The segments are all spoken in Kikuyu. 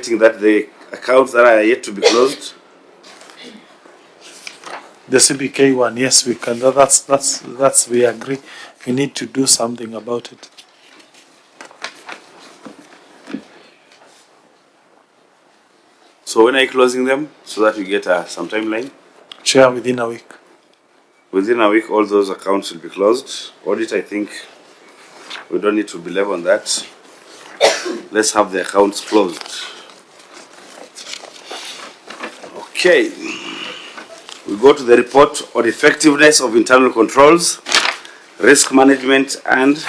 indicating that the accounts that are yet to be closed? The CBK one, yes, we can. That's we agree. We need to do something about it. So when are you closing them so that you get some timeline? Chair, within a week. Within a week, all those accounts will be closed. Audit, I think we don't need to belabor on that. Let's have the accounts closed. Okay. We go to the report on effectiveness of internal controls, risk management, and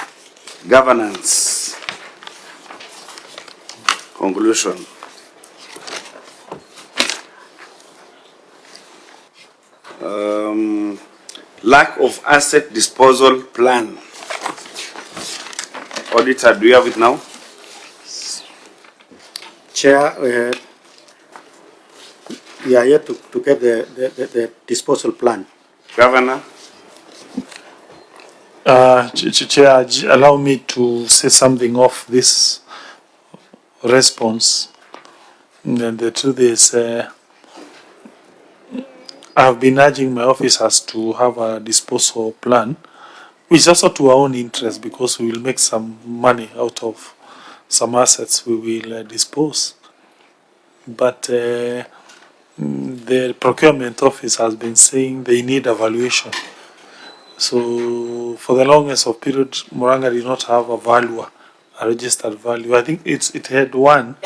governance. Conclusion. Lack of asset disposal plan. Auditor, do you have it now? Chair, we are yet to get the disposal plan. Governor? Chair, allow me to say something off this response. And the truth is, I've been urging my officers to have a disposal plan, which is also to our own interest because we will make some money out of some assets we will dispose. But the procurement office has been saying they need a valuation. So for the longest of period, Murang'a did not have a valuer, a registered valuer. I think it had one,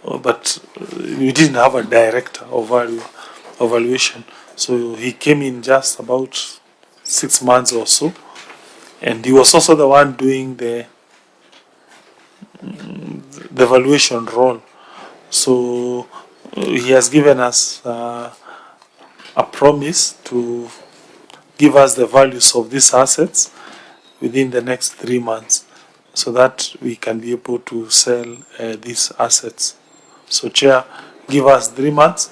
but we didn't have a director of value, evaluation. So he came in just about 6 months or so, and he was also the one doing the valuation role. So he has given us a promise to give us the values of these assets within the next 3 months so that we can be able to sell these assets. So Chair, give us 3 months,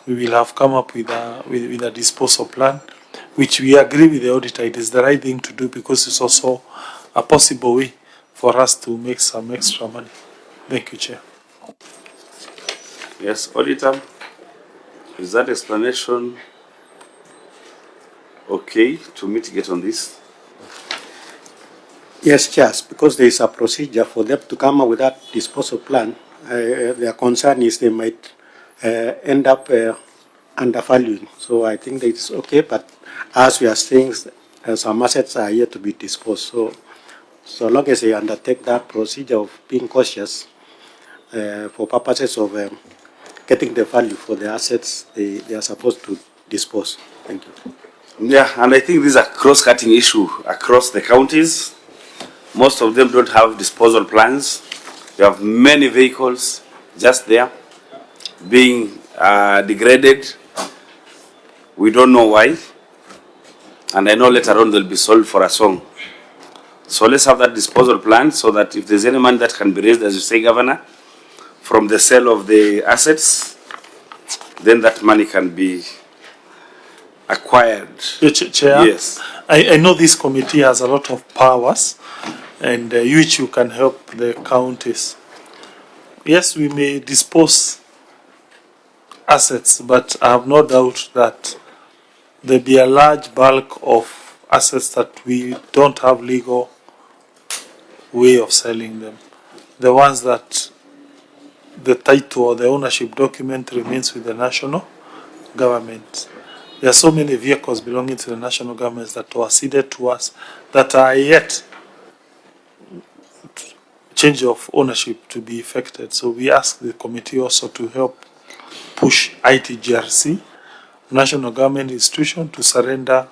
we will have come up with a disposal plan, which we agree with the auditor, it is the right thing to do because it's also a possible way for us to make some extra money. Thank you, Chair. Yes, Auditor, is that explanation okay to mitigate on this? Yes, Chair, because there is a procedure for them to come up with that disposal plan. Their concern is they might end up undervaluing. So I think that it's okay, but as we are saying, some assets are yet to be disposed. So long as they undertake that procedure of being cautious for purposes of getting the value for the assets they are supposed to dispose. Thank you. Yeah, and I think this is a cross-cutting issue across the counties. Most of them don't have disposal plans. You have many vehicles just there being degraded. We don't know why. And I know later on they'll be sold for a song. So let's have that disposal plan so that if there's any money that can be raised, as you say, Governor, from the sale of the assets, then that money can be acquired. Chair, Yes. I know this committee has a lot of powers and which you can help the counties. Yes, we may dispose assets, but I have no doubt that there be a large bulk of assets that we don't have legal way of selling them. The ones that the title or the ownership document remains with the national government. There are so many vehicles belonging to the national governments that were ceded to us that are yet change of ownership to be effected. So we ask the committee also to help push ITGRC, national government institution, to surrender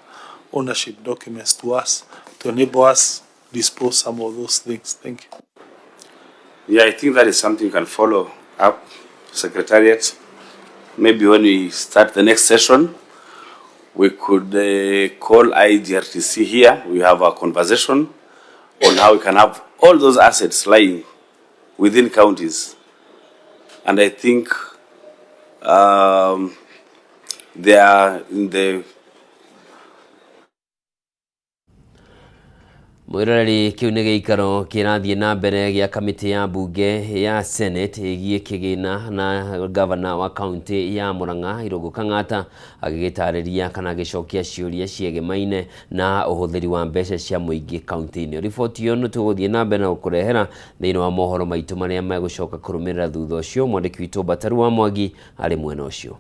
ownership documents to us to enable us dispose some of those things. Thank you. Yeah, I think that is something you can follow up, Secretariat. Maybe when we start the next session, we could call IGRTC here. We have a conversation on how we can have all those assets lying within counties. And I think they are in the Mwiroreri, kiu nĩ gĩikaro kĩrathiĩ na mbere gĩa kamĩtĩ ya mbunge ya Senate ĩgiĩ kĩgĩna na gavana wa kaunti ya Murang'a Irũngũ Kang'ata agĩgĩtarĩria kana agĩcokia ciũria ciegemaine na ũhũthĩri wa mbeca cia mũingĩ kaunti-inĩ. Riboti ĩyo nĩ tũgũthiĩ na mbere na gũkũrehera thĩinĩ wa mohoro maitũ marĩa megũcoka kũrũmĩrĩra thutha ũcio. Mwandĩki witũ Mbataru wa Mwangi arĩ mwena ũcio.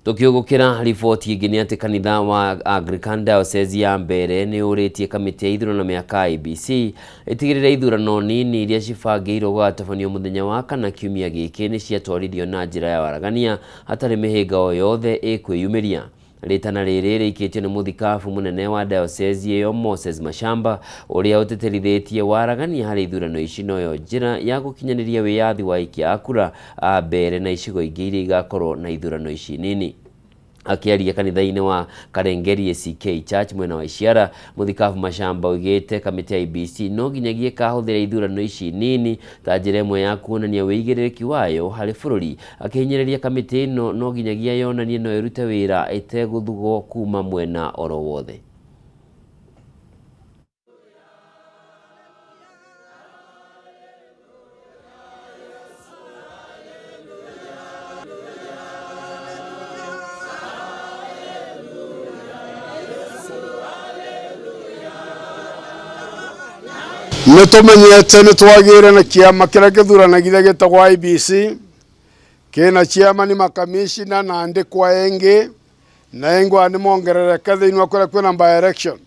Tukiugukira riboti ĩngĩ nĩ atĩ kanitha wa Anglican Diocese ya Mbere nĩ ũrĩtie kamĩtĩ ya ithurano mĩaka IEBC ĩtigĩrĩre ithurano nini iria cibangĩirwo gũgatabanio mũthenya wa kana kiumia gĩkĩ nĩ ciatwarithio na njĩra ya waragania hatarĩ mĩhĩnga o yothe ĩkwĩyumĩria. Rĩtana rĩrĩ rĩikĩtio nĩ mũthikabu mũnene wa diocese ĩyo Moses Mashamba, ũrĩa ũtĩtĩrithĩtie waragania harĩ ithurano ici noyo njĩra ya gũkinyanĩria wĩyathi wa aikia a kura a Mbere na icigo ingĩ iria igakorwo na ithurano ici nini. Akĩaria kanitha-inĩ wa Karengeri ACK Church mwena wa Ishiara, mũthikabu Mashamba oigĩte kamĩtĩ ya IEBC no nginyagia ĩkahũthĩra ithurano ici nini ta njĩra ĩmwe ya kuonania wĩigĩrĩrĩki wayo harĩ bũrũri. Akĩhinyĩrĩria kamĩtĩ ĩno no nginyagia yonanie no ĩrute wĩra ĩtegũthugwo kuma mwena oro wothe. Nä tå menyete nä twagä re na kä kä rä a kä thuranagithia gä tagwo IEBC kä ciama ni makamishina na andikwa engi na engwa nä mongerereka thä inä wa kå rä a kwä na by election.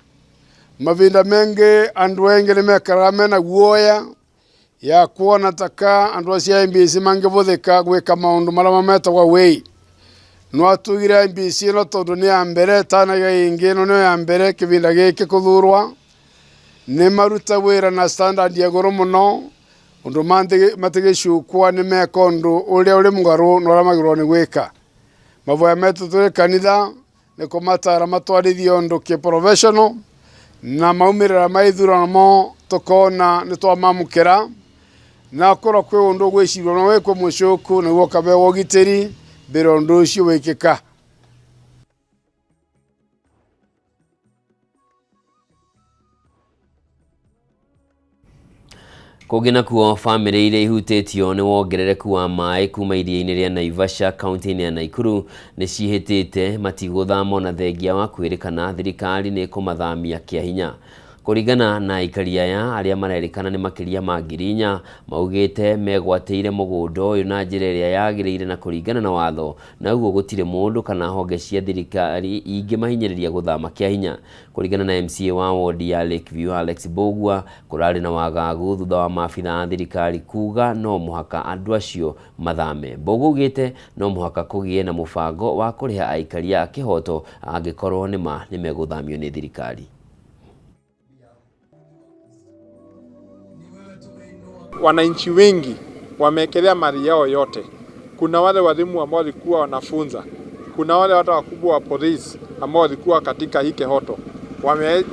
Mavinda mengi andu engi nä mekaraga mena guoya ya kuona taka andu acio a IEBC mangĩbũthĩka gwĩka maũndũ marĩa mametagwo wĩi. No atugire IEBC ĩno tondũ nĩ ya mbere ĩtanaga ĩngĩ, ĩno nĩyo ya mbere kĩbinda gĩkĩ kũthurwa, nĩ maruta wĩra na standard ya igũrũ mũno ũndũ matigĩcukwa nĩ meka ũndũ ũrĩa ũrĩ mũgarũ na ũrĩa magĩrĩirwo nĩ gwĩka. Maboya metũ tũrĩ kanitha nĩ kũmatara matwarithie ũndũ kĩ professional na maumĩrĩra ma ithurano mo tũkona nĩ twamamũkĩra, na korwo kwĩ ũndũ ũgwĩcirwo no wĩkwo mũcũku nĩguo ũkabewa ũgitĩri mbere ũndũ ũcio wĩkĩka. Kũngĩ nakuo, bamĩrĩ iria ihutĩtio nĩ wongerereku wa maĩ kuma iria-inĩ rĩa Naivasha kaunti-inĩ ya Nakuru nĩ ciĩhĩtĩte matigũthama ona thengia wa kwĩrĩkana thirikari nĩ ĩkũmathamia kĩa hinya. Kũringana na aikari aya arĩa marerĩkana nĩ makĩria ma 4,000, maugĩte megwatĩire mũgũnda ũyũ na njĩra ĩrĩa yagĩrĩire na kũringana na watho, na ũguo gũtirĩ mũndũ kana honge cia thirikari ingĩmahinyĩrĩria gũthama kĩa hinya. Kũringana na MCA wa wodi ya Lakeview Alex Mbugua, kũrarĩ na wagagu thutha wa maabitha a thirikari kuga no mũhaka andũ acio mathame. Mbugua augĩte no mũhaka kũgĩe na mũbango wa kũrĩha aikari a kĩhoto angĩkorwo nĩma nĩmegũthamio nĩ thirikari. Wananchi wengi wameekelea mali yao yote. Kuna wale walimu ambao walikuwa wanafunza, kuna wale watu wakubwa wa polisi ambao walikuwa katika hii Kihoto,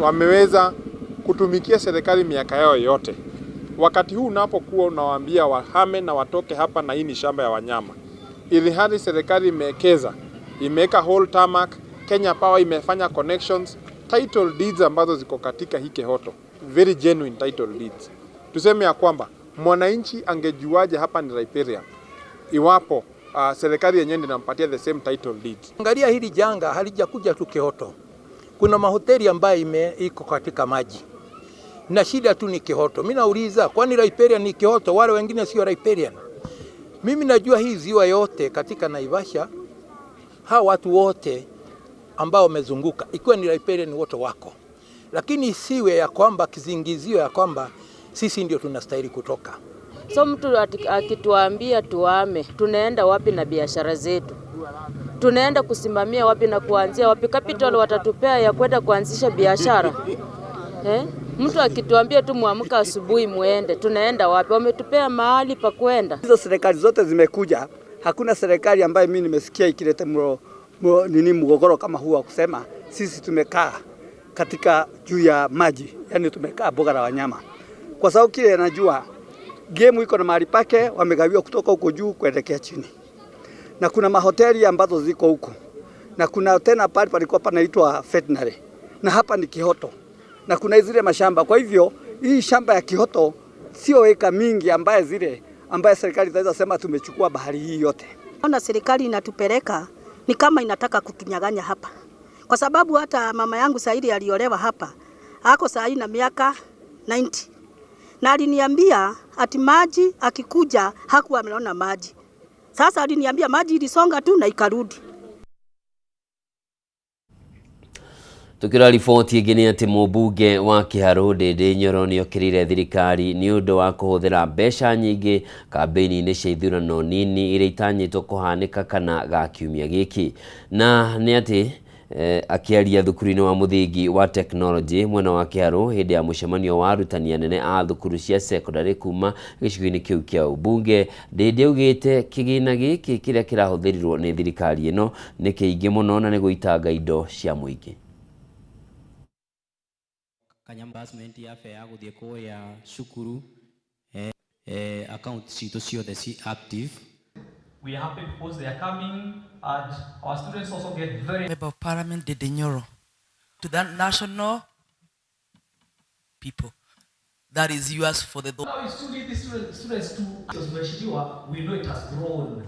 wameweza kutumikia serikali miaka yao yote. Wakati huu unapokuwa unawaambia wahame na watoke hapa, na hii ni shamba ya wanyama, ili hali serikali imewekeza, imeweka whole tarmac, Kenya Power imefanya connections, title deeds ambazo ziko katika hii Kihoto, very genuine title deeds. Tuseme ya kwamba mwananchi angejuaje hapa ni riparian iwapo serikali yenyewe ndio inampatia the same title deeds? Angalia, hili janga halijakuja tu Kihoto. Kuna mahoteli ambayo iko katika maji na shida tu ni Kihoto. Mimi nauliza, kwani riparian ni Kihoto? Wale wengine sio riparian? Mimi najua hii ziwa yote katika Naivasha, hawa watu wote ambao wamezunguka, ikiwa ni riparian wote wako, lakini isiwe ya kwamba kizingizio ya kwamba sisi ndio tunastahili kutoka. So mtu akituambia tuame, tunaenda wapi na biashara zetu? Tunaenda kusimamia wapi na kuanzia wapi? Capital watatupea ya kwenda kuanzisha biashara? Mtu akituambia tu muamka asubuhi muende, tunaenda wapi? Wametupea mahali pa kwenda. Hizo serikali zote zimekuja, hakuna serikali ambayo mimi nimesikia ikileta mgogoro kama huu wa kusema sisi tumekaa katika juu ya maji, yani tumekaa mbuga la wanyama. Kwa sababu kile najua game iko na mahali pake, wamegawiwa kutoka huko juu kuelekea chini. Na kuna mahoteli ambazo ziko huko. Na kuna tena pale palikuwa panaitwa veterinary. Na hapa ni Kihoto. na kuna zile mashamba. Kwa hivyo hii shamba ya Kihoto sio eka mingi ambaye zile ambaye serikali itaweza sema tumechukua bahari hii yote. Ona serikali inatupeleka ni kama inataka kutunyaganya hapa, kwa sababu hata mama yangu Saidi aliolewa hapa, ako saa na miaka 90 na aliniambia ati maji akikuja hakuwa ameona maji. Sasa aliniambia maji ilisonga tu na ikarudi. Tukira riboti ĩngĩ nĩ atĩ mũmbunge wa Kĩharũ Ndĩndĩ Nyoro nĩokĩrĩire thirikari nĩ ũndũ wa kũhũthĩra mbeca nyingĩ kambĩini-inĩ cia ithurano nini iria itanyĩtwo kũhanĩka kana ga kiumia gĩkĩ. Na nĩ atĩ akĩaria thukuru-inĩ wa mũthingi wa tekinoronjĩ mwena wa Kĩharũ hĩndĩ ya mũcemanio wa arutani anene a thukuru cia cekondarĩ kuma gĩcigo-inĩ kĩu kĩa ũmbunge, Ndĩndĩ augĩte kĩgĩna gĩkĩ kĩrĩa kĩrahũthĩrirwo nĩ thirikari ĩno nĩ kĩingĩ mũno na nĩ gũitanga indo cia mũingĩ. Reimbursement ya fare ya guthie kuria cukuru, account citu ciothe ci active. We are happy because they are coming and our students also get very Member of Parliament Ndindi Nyoro to that national people that is yours for the Now we still need these students to because we know it has grown.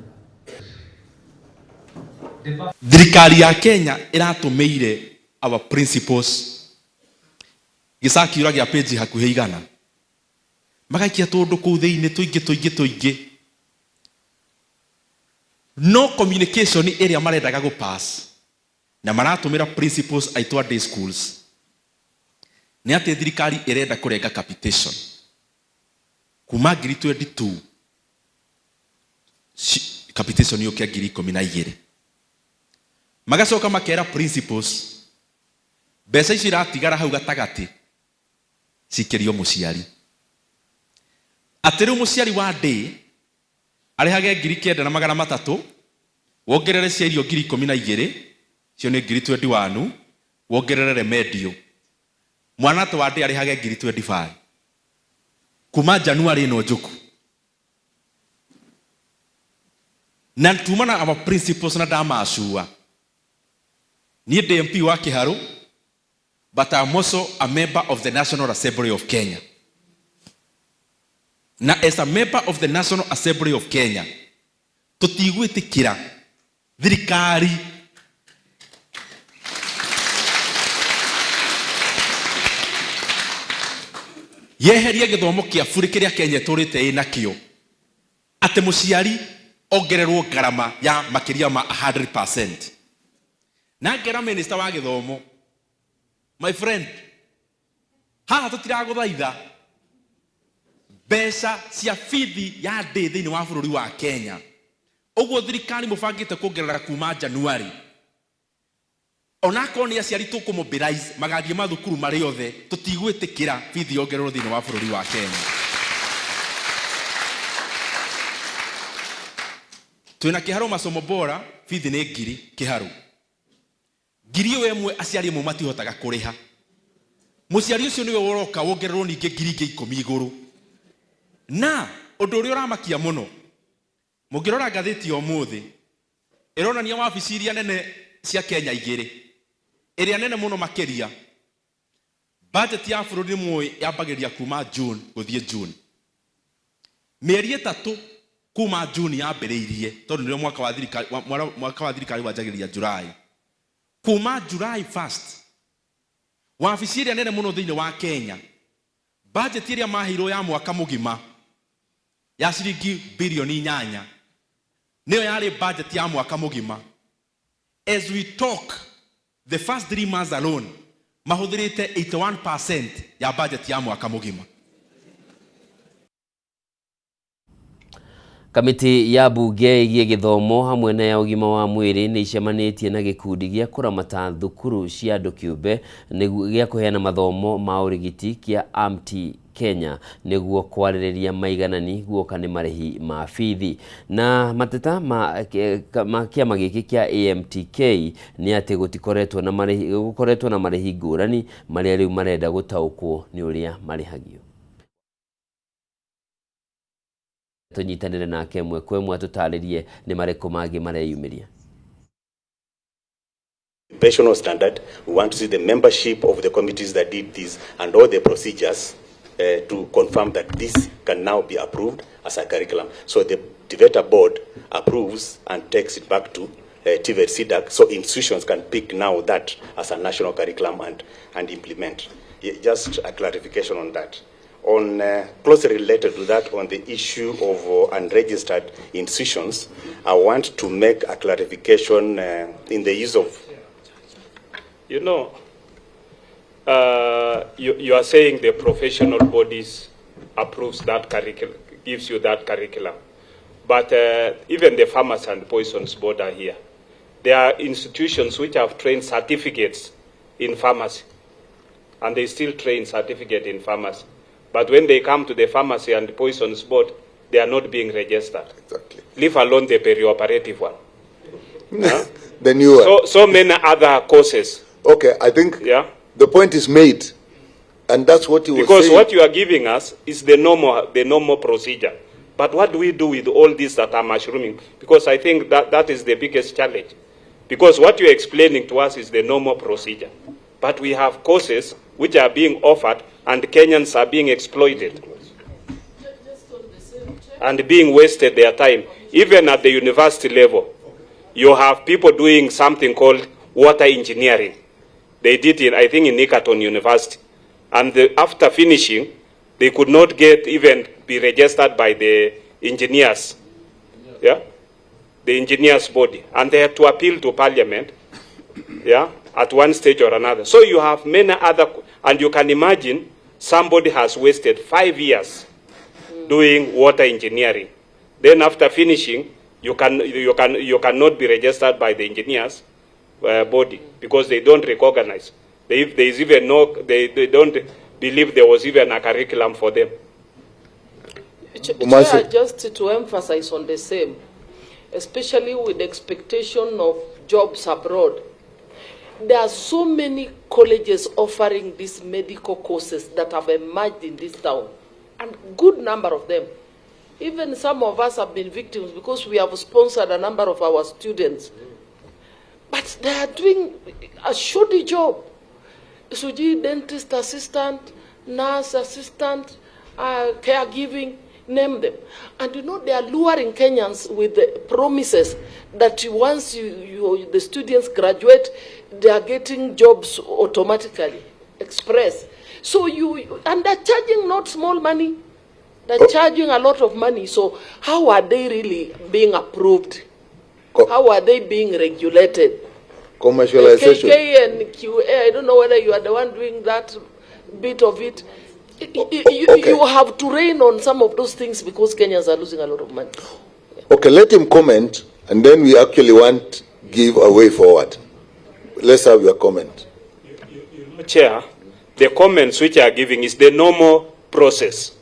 Thirikari ya Kenya iratumiire our principles gĩcakiura gĩa page hakuhĩ igana magaikia tũndũ kũu thĩinĩ tũingĩ tũingĩ tũingĩ no communication ĩrĩa marendaga gũ pass na maratũmĩra principles aitũ a day schools nĩ atĩ thirikari ĩrenda kũrenga capitation kuma 22,000 capitation yũke 12,000. Magacoka makera principles mbeca icio iratigara hau gatagatĩ cikĩrio mũciari atĩ rĩu mũciari wa day arĩhage 9,300 wongerere cia irio 12,000 cio nĩ 21,000 wongerere remedio mwana ta wa day arĩhage 25,000 kuma January ĩno njũku na tuma na our principles na ndamacua niĩ ndĩ MP wa Kĩharũ but I'm also a member of the National Assembly of Kenya. Na as a member of the National Assembly of Kenya, tutigwitikira thirikari yeherie gĩthomo kĩa bure kĩrĩa Kenya ĩtũrĩte ĩnakĩo atĩ mũciari ongererwo ngarama ya makĩria ma 100%. Na ngera minister wa gĩthomo, my friend, haha tũtiragũthaitha mbeca cia bithi ya ndĩ thĩinĩ wa bũrũri wa Kenya ũguo thirikari mũbangĩte kuongerera kuma January onakorwo nĩ aciari tũkũmobilize magathiĩ mathukuru marĩ othe tũtigwĩtĩkĩra bithi yongererwo thĩinĩ wa bũrũri wa Kenya. Twĩna Kĩharũ masomo bora bithi nĩ ngiri Kĩharũ ngiri ĩyo ĩmwe aciari amwe matihotaga kũrĩha mũciari ũcio nĩwe ũroka wongererwo ningĩ ngiri ingĩ 10 igũrũ. Na ũndũ ũrĩa ũramakia mũno mũngĩrora ngathĩti ya ũmũthĩ ĩronania wabici iria nene cia Kenya igĩrĩ ĩrĩa nene mũno makĩria budget ya bũrũri mũĩ yambagĩrĩria kuma June gũthiĩ June mĩeri 3 kuma June yambĩrĩirie tondũ nĩrĩo mwaka wa thirikari mwaka wa thirikari wanjagĩrĩria July kuma July 1st wabici ĩrĩa nene mũno thĩinĩ wa Kenya budget ĩrĩa maheirwo ya mwaka mũgima ya ciringi bilioni 8 nĩyo yarĩ budget ya mwaka mũgima. As we talk the first 3 months alone mahũthĩrĩte 81% ya budget ya mwaka mũgima. Kamĩtĩ ya mbunge ĩgiĩ gĩthomo hamwe na ya ũgima wa mwĩrĩ nĩ icemanĩtie na gĩkundi gĩa kũramata thukuru cia andũ kĩũmbe gĩa kũheana mathomo ma ũrigiti kĩa AMTI Kenya nĩguo kwarĩrĩria maiganani guoka nĩ marĩhi ma bithi. Na mateta ma kĩama gĩkĩ kĩa AMTK nĩ atĩ gũtikoretwo na marĩhi gũkoretwo na marĩhi ngũrani marĩa rĩu marenda gũtaũkwo nĩ ũrĩa marĩhagio. Tũnyitanĩre nake ĩmwe kwa ĩmwe atũtarĩrie nĩ marĩkũ mangĩ mareyumĩria. Professional standard. We want to see the membership of the committees that did this and all the procedures to confirm that this can now be approved as a curriculum. So the TVETA board approves and takes it back to TVET CDAC, so institutions can pick now that as a national curriculum and implement. Just a clarification on that. On closely related to that, on the issue of unregistered institutions, I want to make a clarification in the use of. You are saying the professional bodies approves that curriculum, gives you that curriculum. But even the Pharmacy and Poisons Board are here. There are institutions which have trained certificates in pharmacy, and they still train certificate in pharmacy. But when they come to the Pharmacy and Poisons Board, they are not being registered. Exactly. Leave alone the perioperative one. Huh? The new one. So many other courses. Okay, I think the point is made, and that's what you were Because saying. what you are giving us is the normal procedure. But what do we do with all these that are mushrooming? Because I think that is the biggest challenge. Because what you're explaining to us is the normal procedure. But we have courses which are being offered and Kenyans are being exploited and being wasted their time. Even at the university level, you have people doing something called water engineering. They did it, I think, in Egerton University. And after finishing, they could not get even be registered by the engineers. Yeah? The engineers body. And they had to appeal to parliament, yeah, at one stage or another. So you have many other, and you can imagine somebody has wasted 5 years doing water engineering. Then after finishing, you cannot be registered by the engineers body because they don't recognize. They, there is even no, they don't believe there was even a curriculum for them. Chair, just to emphasize on the same, especially with the expectation of jobs abroad, there are so many colleges offering these medical courses that have emerged in this town, and good number of them. Even some of us have been victims because we have sponsored a number of our students. But they are doing a shoddy job. Suji, dentist assistant, nurse assistant, caregiving, name them. And you know, they are luring Kenyans with the promises that once the students graduate, they are getting jobs automatically, express. So and they're charging not small money. They're charging a lot of money. So how are they really being approved? How are they being regulated? Commercialization. KK and QA, I don't know whether you are the one doing that bit of it. You have to rein on some of those things because Kenyans are losing a lot of money. Okay, let him comment, and then we actually want give a way forward. Let's have your comment. Chair, the comments which are giving is the normal process.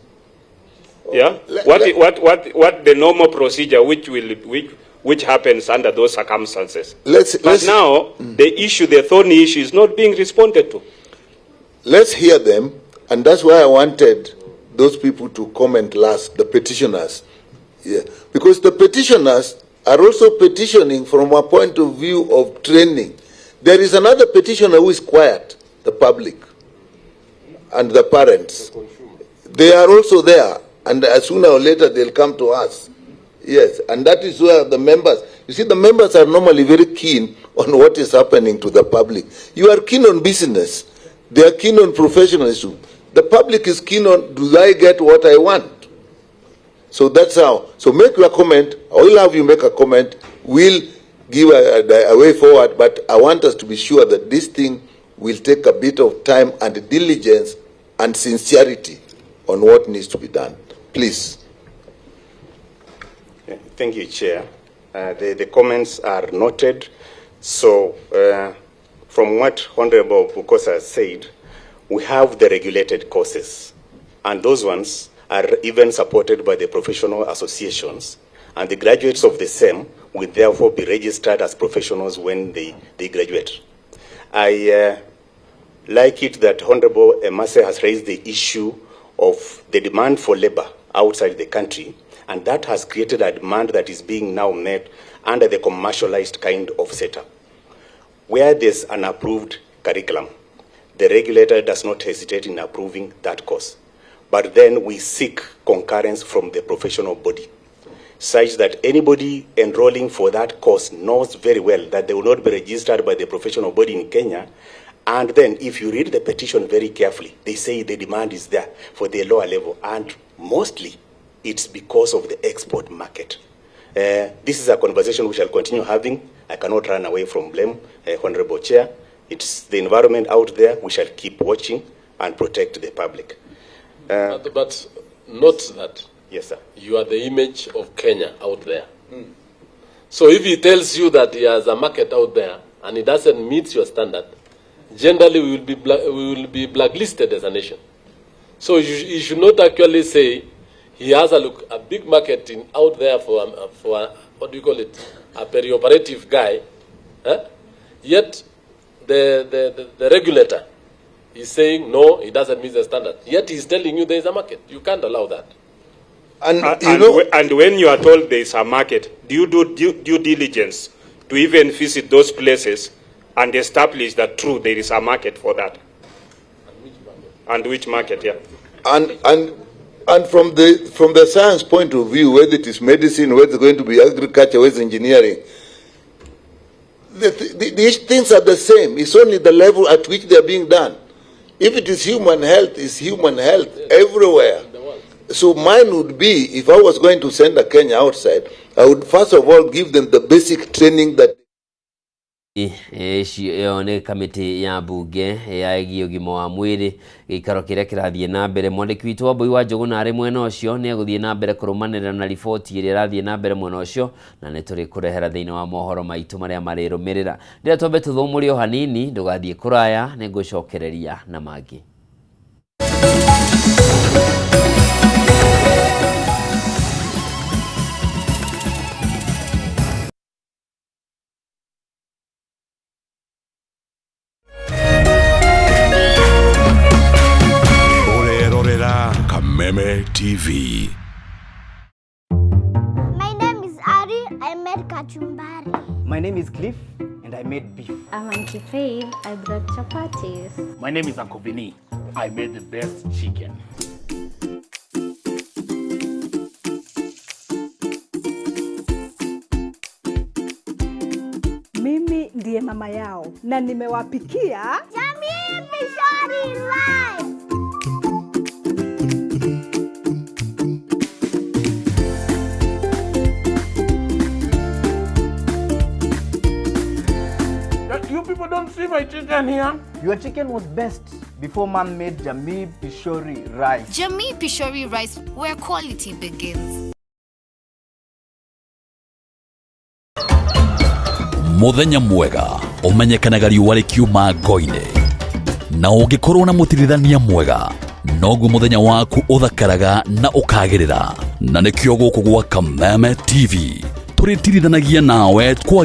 Yeah? What the normal procedure which happens under those circumstances. But now, the issue, the thorny issue, is not being responded to. Let's hear them, and that's why I wanted those people to comment last, the petitioners. Yeah. Because the petitioners are also petitioning from a point of view of training. There is another petitioner who is quiet, the public and the parents. They are also there, and sooner or later they'll come to us. Yes, and that is where the members, you see, the members are normally very keen on what is happening to the public. You are keen on business. They are keen on professionalism. The public is keen on, do I get what I want? So that's how. So make your comment. I will have you make a comment. We'll give a way forward, but I want us to be sure that this thing will take a bit of time and diligence and sincerity on what needs to be done. Please. Thank you, Chair. The comments are noted. So, from what Honorable Bukosa said, we have the regulated courses, and those ones are even supported by the professional associations, and the graduates of the same will therefore be registered as professionals when they graduate. I like it that Honorable Emase has raised the issue of the demand for labor outside the country, and that has created a demand that is being now met under the commercialized kind of setup. Where there's an approved curriculum, the regulator does not hesitate in approving that course. But then we seek concurrence from the professional body, such that anybody enrolling for that course knows very well that they will not be registered by the professional body in Kenya. And then if you read the petition very carefully, they say the demand is there for the lower level, and mostly it's because of the export market. This is a conversation we shall continue having. I cannot run away from blame, Honorable Chair. It's the environment out there. We shall keep watching and protect the public. But note that. Yes, sir. You are the image of Kenya out there. So if he tells you that he has a market out there and he doesn't meet your standard, generally we will be blacklisted as a nation. So you should not actually say he has a big market in out there for a, what do you call it, a perioperative guy, eh? Yet the regulator is saying no, he doesn't meet the standard. Yet he's telling you there is a market. You can't allow that. And when you are told there is a market, do you do due diligence to even visit those places and establish that true there is a market for that? And which market? Yeah. And from the science point of view, whether it is medicine, whether it's going to be agriculture, whether it's engineering, these things are the same. It's only the level at which they are being done. If it is human health, it's human health everywhere. So mine would be, if I was going to send a Kenya outside, I would first of all give them the basic training that ĩyo nĩ kamĩtĩ ya mbunge ya ĩgiĩ ũgima wa mwĩrĩ gĩikaro kĩrĩa kĩrathiĩ na mbere. Mwandĩki witũ Wambui wa Njũgũna arĩ mwena ũcio nĩ egũthiĩ na mbere kũrũmanĩrĩra na riboti ĩrĩa ĩrathiĩ na mbere mwena ũcio, na nĩ tũrĩkũrehera thĩinĩ wa mohoro maitũ marĩa marĩrũmĩrĩra. Rĩrĩa twambe tũthũmũrie o hanini, ndũgathiĩ kũraya, nĩ ngũcokereria na mangĩ. Kameme TV. My name is Ari. I made kachumbari. My name is Cliff, and I made beef. I'm Auntie Faith. I brought chapatis. My name is Uncle Vinny. I made the best chicken. Mimi ndiye mama yao na nimewapikia Jamii Pishori Rice. You people don't see my chicken here. Your chicken was best before mom made Jamii Pishori rice. Jamii Pishori rice, where quality begins. Muthenya mwega umenyekanaga riũa rĩkiuma ngo-inĩ, na ũngĩkorwo na mũtirithania mwega noguo mũthenya waku ũthakaraga na ũkagĩrĩra. Na nĩkĩo gũkũ gwa Kameme TV tũrĩtirithanagia nawe kwa